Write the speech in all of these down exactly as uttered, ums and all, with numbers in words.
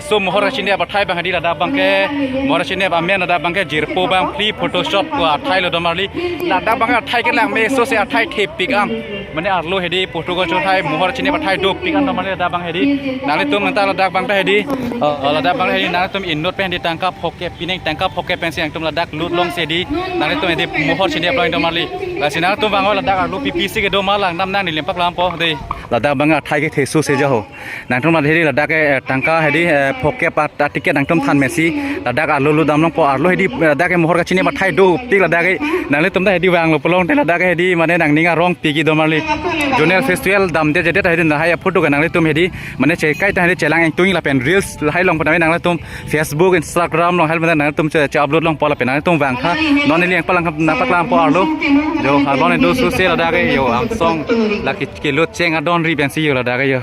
So mohor kachinep athai abang hedi ladak abangke, mohor kachinep amen ladak abangke jirpo bangphli photoshoot ko athai lo domarli. Ladak abangke athai kelang me so se athai thepik an. Mane arlo hedi photo ko chothai mohor kachinep athai dopik an domarli ladak abang hedi. Nanglitum nangta ladak abang ta hedi. Oh, ladak abang hedi nanglitum inut pen hedi tangka phokep pining tangka phokep pensi nangtum ladak lut long se hedi. Nanglitum hedi mohor kachinep long domarli. Lasi nangtum bang ladak arlo pipi si kedo ma langdam nang neli paklang po dei. Ladak abang athai kethe so se jaho. Nangtum ladak hedi ladak ke, eh, tangka hedi, eh, phokep a, a ticket nangtum than mesi ladak arlo lutdam long po arlo hedi, eh, ladak ke mohor kachinep athai dopik ladak ke nanglitum ta hedi vanglo pulote ladak ke hedi mane nangning arong piki domarli. Zonal festival damde jedet hedi lahai photo ke nanglitum hedi mane chekai ta hedi chelang ingtung lapen reels lahai long pu tame nanglitum Facebook, Instagram long hal mane nanglitum che, che upload long po lapen nanglitum vangtha. Non neli nangpaklang nangpaklang po arlo. Jo, arlo ne do so se ladak ke jo angsong lake kelut cheng adon ri pensi jo ladak ke jo.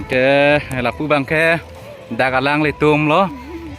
Oke, lapu abangke dak alanglitum lo.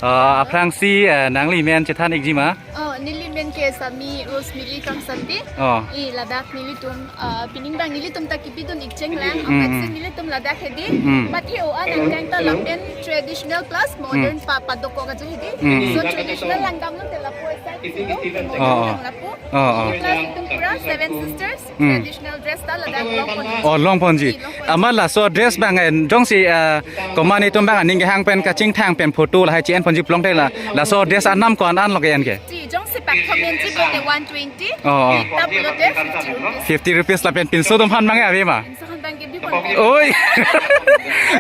Ah, aphrangsi, eh, nangli men chethan ikji ma? Oh, neli men ke Sami Rosemary Kamsante. Oh. I ladak nelitum, ah, pining abang nelitum ta kipidun ikcheng lang. Hmm, Aphrangsi hmm. nelitum ladak hedi. Hmm. Mati o an angkang ta lapen traditional plus modern Hmm. pa padoko kaji hedi. Hmm. So traditional langdam lote lapu asai si do. Oh, oh. Modern lapu. Oh, oh. Plus itum pura Seven Sisters Hmm. traditional dress ta ladak long ponji. Oh, long ponji. Long ponji. Amat laso dress abang, eh, jongsi, eh, komat itum abang aning kehang pen kachingthang pen photo lahai chi-en ponji pulote la, laso dress anam ko-an an lo ke-en ke? Chi, jongsi pak comment chi pulote one twenty. Oh, oh. Tap pulote fifty rupees. Fifty rupees lapen pinso atum aphan abang ave ma? Pinso aphan abang ke bi pon. Oi.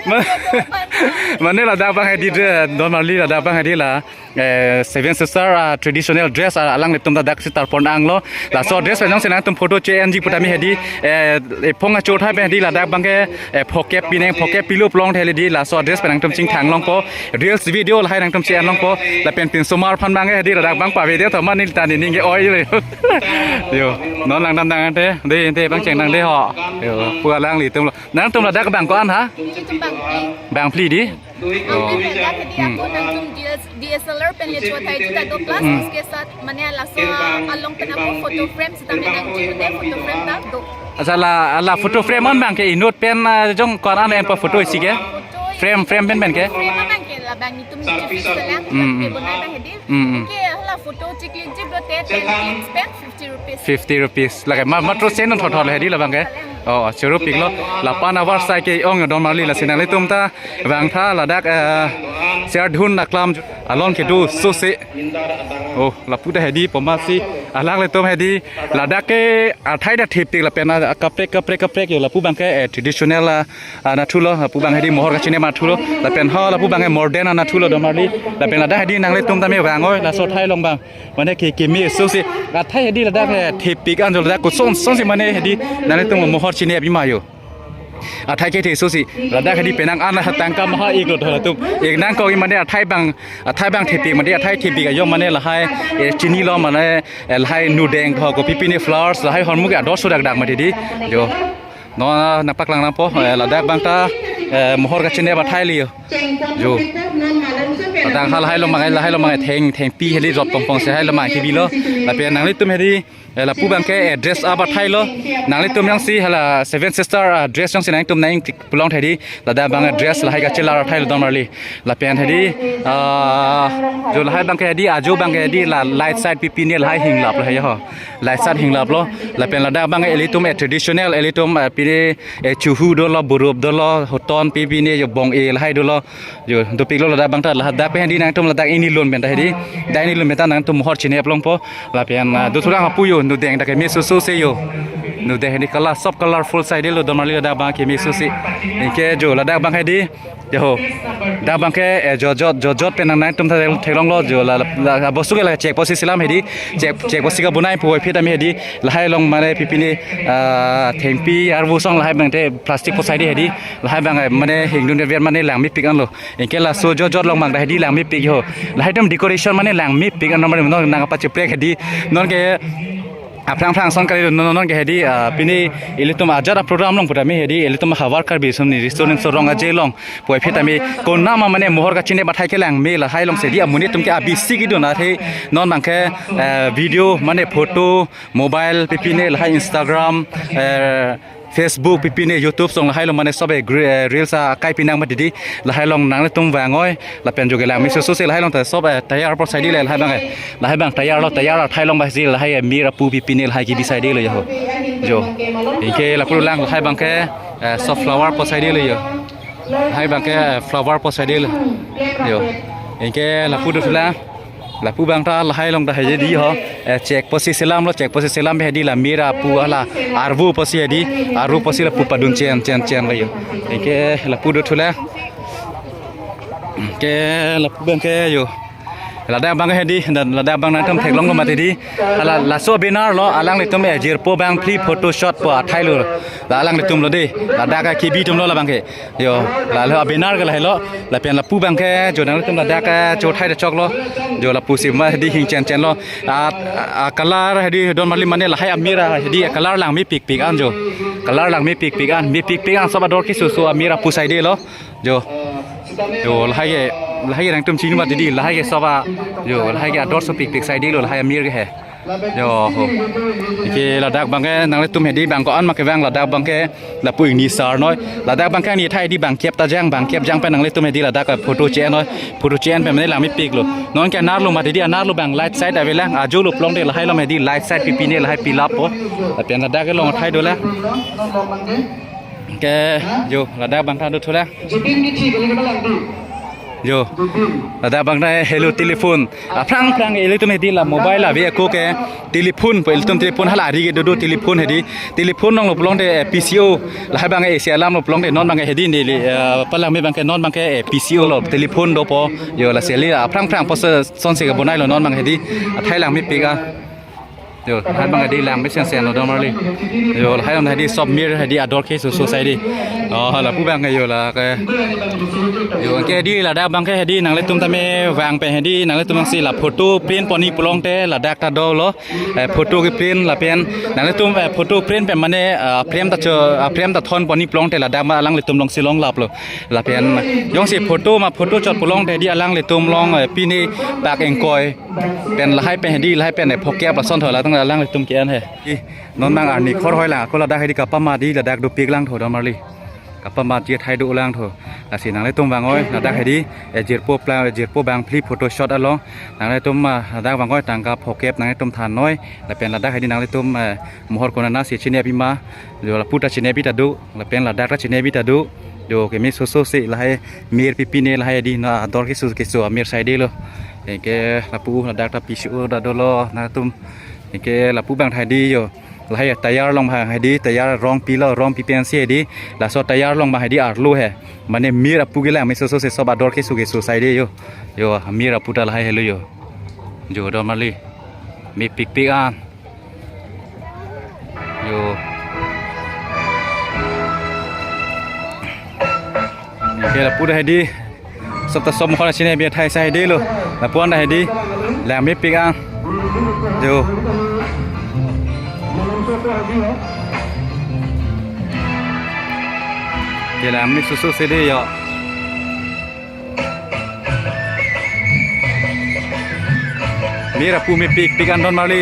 Ma-, mane ladak abang hedi de, domarli ladak abang hedi la. Eh, Seven Sister, ah, traditional dress, ah, alanglitum ta daksi tarpon anglo. Laso dress pen jongsi nangtum photo che-enji pu tame hedi, eh, ephong achothai pen hedi ladak abangke, eh, phokep pining, phokep pilu pulote hedi laso dress pen nangtum chingthang long po. Reels video lahai nangtum che-en long po. Lapen pinsomar aphan abangke hedi ladak abang pave de thoma neli ta nening ke oi le. Jo, non langdam dang ante. De, ante abang cheng nang de ho. Jo, pu alanglitum lo. Nangtum ladak abang ko-an ha? Nelitum bangphli. Bangphli di? Oh. Bangphli pen dak hedi Hmm. ako nangtum D S, D S L R pen le chothai juta do plus Hmm. uske sath mane laso along pen ako photo frame sita me nangji pute photo frame ta do. Accha la, la photo frame an abangke inut pen, ah, jong ko-an en po photo isi ke? Photo Frame, frame pen pen ke? Frame abangke labang itum niji fix lang. Hmm, hmm. Ke bonai abang hedi. Hmm, hmm. Ke hala photo chiklik ji pulote ten clicks pen fifty rupees. Fifty rupees. Lake ma, matro sen thotho le hedi labangke. Oh, choro piklo. Lapu an avarsai ke-ong domarli lasi nanglitum ta vangtha ladak, eh, Siardhun aklam along kedo so se. Oh, lapu ta hedi poma si alanglitum hedi ladak ke athai ta thepik lapen, ah, kaprek kaprek kaprek jo lapu abangke, eh, traditional, ah, anatthu lo, lapu abang hedi mohor kachinep anatthu lo, lapen ho lapu abangke modern anatthu lo domarli, lapen ladak hedi nanglitum tame vang oi, laso athai along abang. Mane ke, keme so se, athai hedi ladak he, thepik an jo ladak koson son si mane hedi, nanglitum mohor chinep pima jo. Athai kethe so se, ladak hedi penang an la tangka maha ik lo do latum. Ik nangkok mane athai abang, athai abang thepik mane athai thepik ajo mane lahai, eh, chinilo mane, eh, lahai nudeng ho kopi pine flowers lahai hormu ke ador so dak dak mati di. Jo. Non nangpaklang nangpo, eh, ladak abang ta, eh, mohor kachinep athai li jo. Jo. Ladak halahai lo mangai, lahai lo mangai theng, thengpi heli jop pong pong se hai lo mangai kibilo. Lapen nanglitum hedi, eh, lapu abangke, eh, dress up athai lo. Nanglitum jongsi hala Seven Sister, ah, dress jongsi nangtum nang pulote hedi. Ladak abang dress lahai kachelar athai lo domarli. Lapen hedi, ah, jo lahai abangke hedi, ajo abangke hedi la light side pi pine lahai hinglap lahai ho. Light side hinglap lo. Lapen ladak abang ilitum, eh, traditional, ilitum, eh, pine, eh, chuhu dolo, burup dolo, hoton pi pine jo bong-e lahai dolo. Jo, dopik lo ladak abang ta, ladak pen hedi nangtum ladak ini lun pen ta hedi. Dak ini lun pen ta nangtum mohor chinep long po. Lapen, ah, do thurang apu jo, nudeng dak keme so so se jo. Nudeng hedi color, sob colorful side lo domarli ladak abang keme so se. Anke jo, ladak abang hedi. Jo. Dak abangke, eh, jojot, jojot pen nangtum ta theklong lo jo la, la, la, bostu ke la chek posi selam hedi. Chek, chek posi kabonai puvoiphit tame hedi. Lahai along mane pi pine, ah, thengpi arvo song lahai abang te plastic posai di hedi. Lahai abang, eh, mane hingdun de ver mane langmepik an lo. Anke laso jojot along abang ta hedi langmepik jo. Lahai atum decoration mane langmepik an mane non nangpachiprek hedi. Non ke aphrang aphrang ason kali non non ke hedi, ah, pine ilitum ajat a program along pu tame hedi ilitum Havar Karbi Riso Nimso Rong Aje along puvoiphit tame konama mane mohor kachinep athai kelang me lahai along se di amonit atum ke abisi kidun athe non abangke, eh, video mane photo mobile pi pine lahai Instagram, eh, Facebook pipine YouTube song lahai along mane sob eh gre-, eh, reels akai pinang mati di, lahai along nanglitum vangoi lapen jo kelang mi soso se lahai along ta sob eh tayar apor sai di le lahai abang eh. Lahai abang tayar lo, tayar athai along ba si lahai eh mir apu pipine lahai kebi sai di lo jo. Jo. Anke lapu lang lahai abang ke eh sob flower apor sai di lo jo. Lahai abang ke eh flower apor sai di lo. Jo. Anke lapu do thulang. Lapu abang ta lahai along ta hedi ho. Eh, chek apotsi selam lo, chek apotsi selam hedi la mir apu hala arvo apotsi hedi, arvo apotsi lapu padun chen chen chen lo jo. Anke lapu do thulang. Anke lapu abang ke jo. Ladak abang hedi, dan ladak abang nangtum theklong lo mati di. Hala laso banner lo, alanglitum eh jirpo bangphli photo shoot pu athai lo. La alanglitum lo di, ladak kebi atum lo labang ke. Jo, la lo banner ke lahai lo, lapen lapu abang ke, jo nanglitum ladak ke, jo thai da chok lo, jo lapusi ma hedi hing chen chen lo, a, a, a color hedi don marli mane lahai amir a hedi color lang mepik pik an jo, color lang mepik pik an, mepik pik an sob ador keso so amir apu sai di lo, jo, jo lahai ke, lahai ke nangtum chini mati di, lahai ke sob a, jo lahai ke ador sopik pik sai di lo, lahai amir ke he. Jo ho. Anke ladak abang ke nanglitum hedi bang ko-an ma kevang ladak abang ke lapu ingni sar noi. Ladak abang ke ni thai di bang kep ta jang bang kep jang pen nanglitum hedi ladak ke photo che noi. Photo che pen mane lang mepik lo. Non ke anerlo mati di anerlo abang light side ave lang ajo lo pulote lahai along hedi light side pipine lahai pilap po. Lapen ladak ke long thai do la. Anke jo ladak abang ta do thulang. Jo. Ladak abang ta helo telephone. Aphrang aphrang ilitum hedi la mobile ave ako ke telephone pu ilitum telephone hala ari ke dodo telephone hedi. Telephone along lo pulote eh, P C O. Lahai abang eh, isi alam lo pulote non abang eh hedi neli eh, palang me abang ke non abang ke eh, P C O lo telephone do po. Jo lasi li aphrang aphrang apotsi sonsi kebonai lo non abang hedi. Athai lang mepik a. Jo, lahai abang hedi lang mesen sen lo don marli. Jo, lahai along hedi sob mir hedi ador keso so sai di. Oh, lapu abang ke jo la ke. Jo, anke hedi ladak abang ke hedi nanglitum tame vang pen hedi nanglitum si la photo print pon-i pulote ladak ta do lo. Eh, photo keprint lapen nanglitum eh, photo print pen mane ah, frame ta cho ah, frame ta thon pon-i pulote ladak ma alanglitum along si longlap lo. Lapen jongsi photo ma photo chot pulote hedi alanglitum along eh, pine pak ingkoi pen lahai pen hedi lahai pen eh, phokep ason tho latum alanglitum ke-en he. I, non abang arni khor hoi lang ako ladak hedi kapamat di ladak dopik lang tho don marli. Kapamat ji thai do lang tho. Lasi nanglitum vangoi ladak hedi eh, jirpo pla eh, jirpo bangphli photo shoot along. Nanglitum ma ladak vangoi tangka phokep nanglitum than noi. Lapen ladak hedi nanglitum eh, mohor konatsi chini apima. Jo lapu ta chini api ta do. Lapen ladak ta chini api ta do. Jo keme soso se lahai mir pipine lahai hedi na ador keso keso amir sai di lo. Anke lapu ladak ta P C O ta dolo nanglitum. Anke lapu abang thai di jo. Lahai tayar along abang hedi tayar rong pilo rong pi pensi hedi. Laso tayar along abang hedi arlo he. Mane mir apu ke lang me soso se sob ador keso keso sai di jo. Jo mir apu ta lahai helo jo. Jo don marli. Mepik pik an. Jo. Anke lapu ta hedi. Sob ta sob mohor chini api athai sai di lo. Lapu an ta hedi. Lang mepik an. Jo. Ke lang me soso se di jo. Mir apu mepik pik an don marli.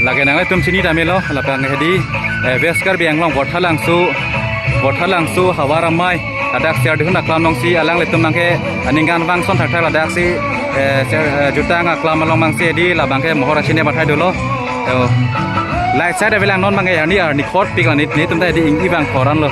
Lake nanglitum chini tame lo, lapen hedi, eh, West Karbi Anglong Vothatlangso, Vothatlangso Havar Amei, ladak Serdihun aklam alongsi, alanglitum abang ke, aningkan vangson thakthak ladak si, eh, Ser-, eh, Jutang aklam along abang si hedi, labang ke mohor chini api athai dolo. Yo. Light side ave lang non abang ke, arni, arni khor pik la nit, netum ta hedi ing-i vang khor an lo.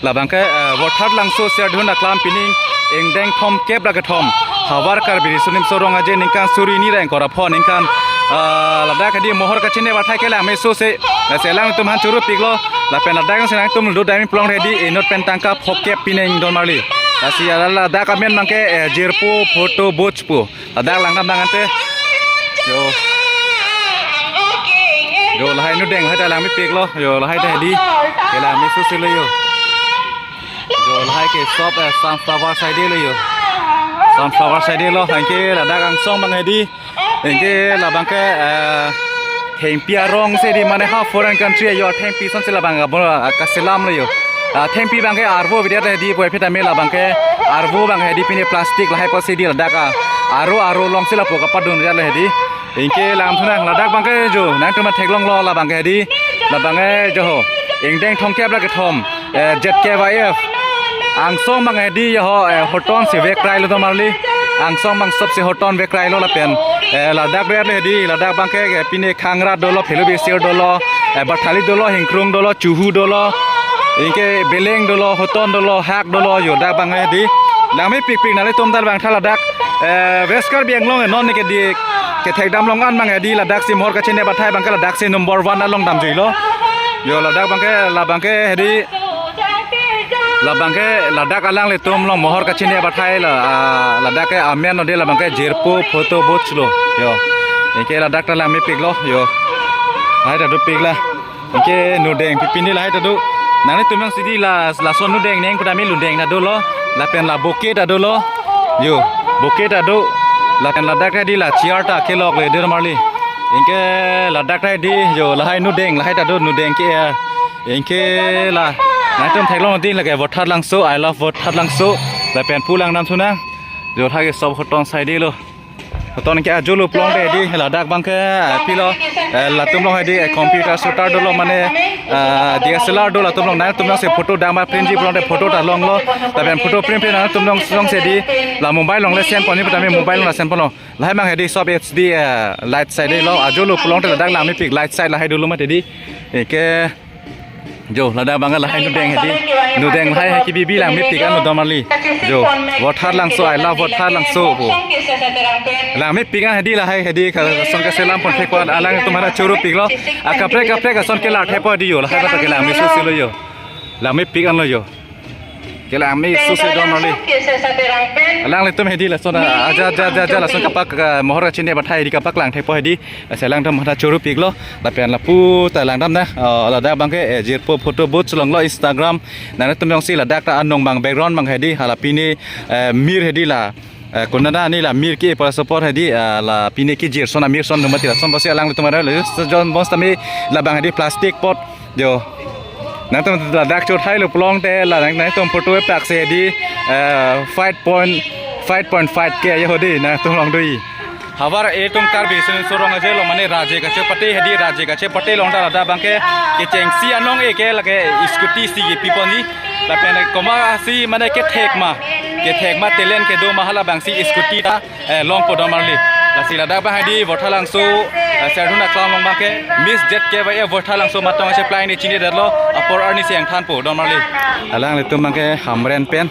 Labang ke, eh, Vothatlangso Serdihun aklam pining ingdeng thomkep ra kethom. Havar Karbi Riso Nimso Rong Aje ningkan suri hini ra ingkoi ra pho ningkan, eh, ladak hedi mohor kachini api athai ke lang me soso se. Lasi alangtum aphan churu pik lo. Lapen ladak si nangtum do dami pulote hedi inut pen tangka phokep pining don marli. Lasi la, ladak amen abangke, eh, Jirpo Photo Booth pu. Ladak langdam nang ante. Yo. Yo, lahai nudeng, lahai ta langmepiklo. Yo, lahai ta hedi. Kelangme susi lo yo. Yo, lahai ke sob, eh, sunflower saidelo yo. Sunflower saidelo, anke ladak angsong abang hedi. Anke labangke, eh, thengpi arong si hedi mane ha foreign country yo thengpi asonsi labang abang, ah, kaselamlo yo. Ah, thengpi abangke arvo avedet hedi puvoiphit tame labangke arvo abang hedi pine plastic lahai pusi hedi ladak, ah, aro aro alongsi lapu kapadun jalo hedi. Anke langdam thunang ladak abangke yo nangtum theklonglo labangke hedi. Labangke yo ho. Ingdeng thomkep ra kethom. Eh, Z K Y F. Angsong abang hedi yo ho, eh, hoton si vekrai lo domarli. Angsong abang sob si hoton vekrai lo lapen. Eh, ladak ber le hedi, ladak abangke, eh, pine khangrat dolo, phelu bisir dolo, eh, bathali dolo, hingkrung dolo, chuhu dolo. Anke beleng dolo, hoton dolo, hak dolo, yo dak abang hedi. Langmepikpik nanglitum ta labang tha ladak. Eh, West Karbi Anglong non ke di kethekdam along an abang hedi ladak si mohor kachini abathai abangke ladak si number one along damjuilo. Yo ladak abangke labangke hedi labangke ladak alanglitum along mohor kachini abathai la, ah, ladak ke amen lo de labangke Jirpo Photo Booth lo. Yo. Anke ladak ta langmepiklo. Yo. Lahai ta dopiklo. Anke nudeng pipini lahai ta do. Nanglitum jongsi hedi la, lason nudeng neng pu tame nudeng ta dolo. Lapen la bouquet ta dolo. Yo, bouquet ta do. Lapen ladak ta hedi la chair ta kelok le domarli. Anke ladak ta hedi yo lahai nudeng lahai ta do nudeng ke, eh. Anke la nangtum theklong hedi lake Vothatlangso, I love Vothatlangso. Lapen pu langdam thunang. Yo lahai ke sob hoton saidelo. Hoton ke ajo lo pulote hedi ladak abangke, eh, pilo, eh, latum along hedi, eh, computer shooter dolo mane, eh, D S L R do latum along nangtum along si photo dam ma print ji pulote photo ta longlo. Lapen photo print print nangtum along alongsi hedi la mobile along le send ponji pu tame mobile along la send ponlo. Lahai abang hedi sob H D, eh, light saidelo ajo lo pulote ladak langmepik light side lahai dolo mati hedi. Anke Yo, ladak abang lahai nudeng hedi. Nudeng lahai hai kebi bi langmepik an domarli. Yo, Vothatlangso, I love Vothatlangso pu. Langmepik an hedi lahai hedi ka ason kaselam pon thek pu an alangtum hana choro piklo. Akaprek kaprek ason kelar thek pu hedi yo. Lahai ta kelangme susi lo yo. Langmepik an lo yo. Kelangme susi domarli. Alanglitum hedi lason aja aja aja aja lason kapak, ah, mohor kachini abathai hedi kapaklang thek pu hedi. Lasi alangtum hana choro piklo, lapen lapu ta langdam na, oh, ladak abangke, eh, Jirpo Photo Booth along lo Instagram. Nangtum jongsi ladak ta anong abang background abang hedi, hala pine, eh, mir hedi la, eh, konat ani la mir ke pu laso apor hedi, eh, la pine kejir ason amir ason do mati lason pusi alanglitum ada le, sejong bos tame labang hedi plastic pot, yo. Nangtum ladak chothailo pulote la nang, nangtum photo paksi hedi, eh, five point, five point five K yo hedi nangtum along do-i. Havar etum Karbi Riso Nimso Rong Aje along mane raje kachepate hedi raje kachepate along ta ladak abangke kechengsi anong-e ke lake scooty si kepi ponji. Lapen komatsi mane kethek ma, kethek ma talent kedo ma halabangsi scooty ta, eh, longpo domarli. Lasi ladak abang hedi Vothatlangso, eh, Serdun Aklam along abangke Miss Z K Y F Vothatlangso matong ase plang ne chinidetlo apor arnisi ingthanpo domarli. Alanglitum abangke Hamren pen.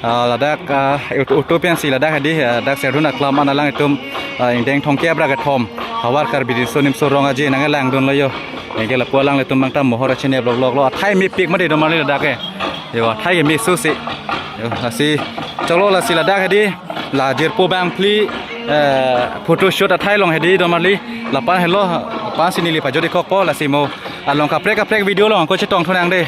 Ah, ladak, ah, ut-, utu pensi ladak hedi, ah, dak Serdun Aklam an alanglitum, ah, ingdeng thomkep ra kethom. Havar Karbi Riso Nimso Rong Aje nangkelangdunlo yo. Anke lapu alanglitum abang ta mohor kachini block block lo. Athai mepik mati domarli ladak ke. Yo, athai ke me susi. Yo, lasi choklo lasi ladak hedi. La Jirpo abang phli, eh, photo shoot athai along hedi domarli. Lapen helo, lapensi neli pajodi kokpo lasi mo along kaprek kaprek video along ko chetong thunang de.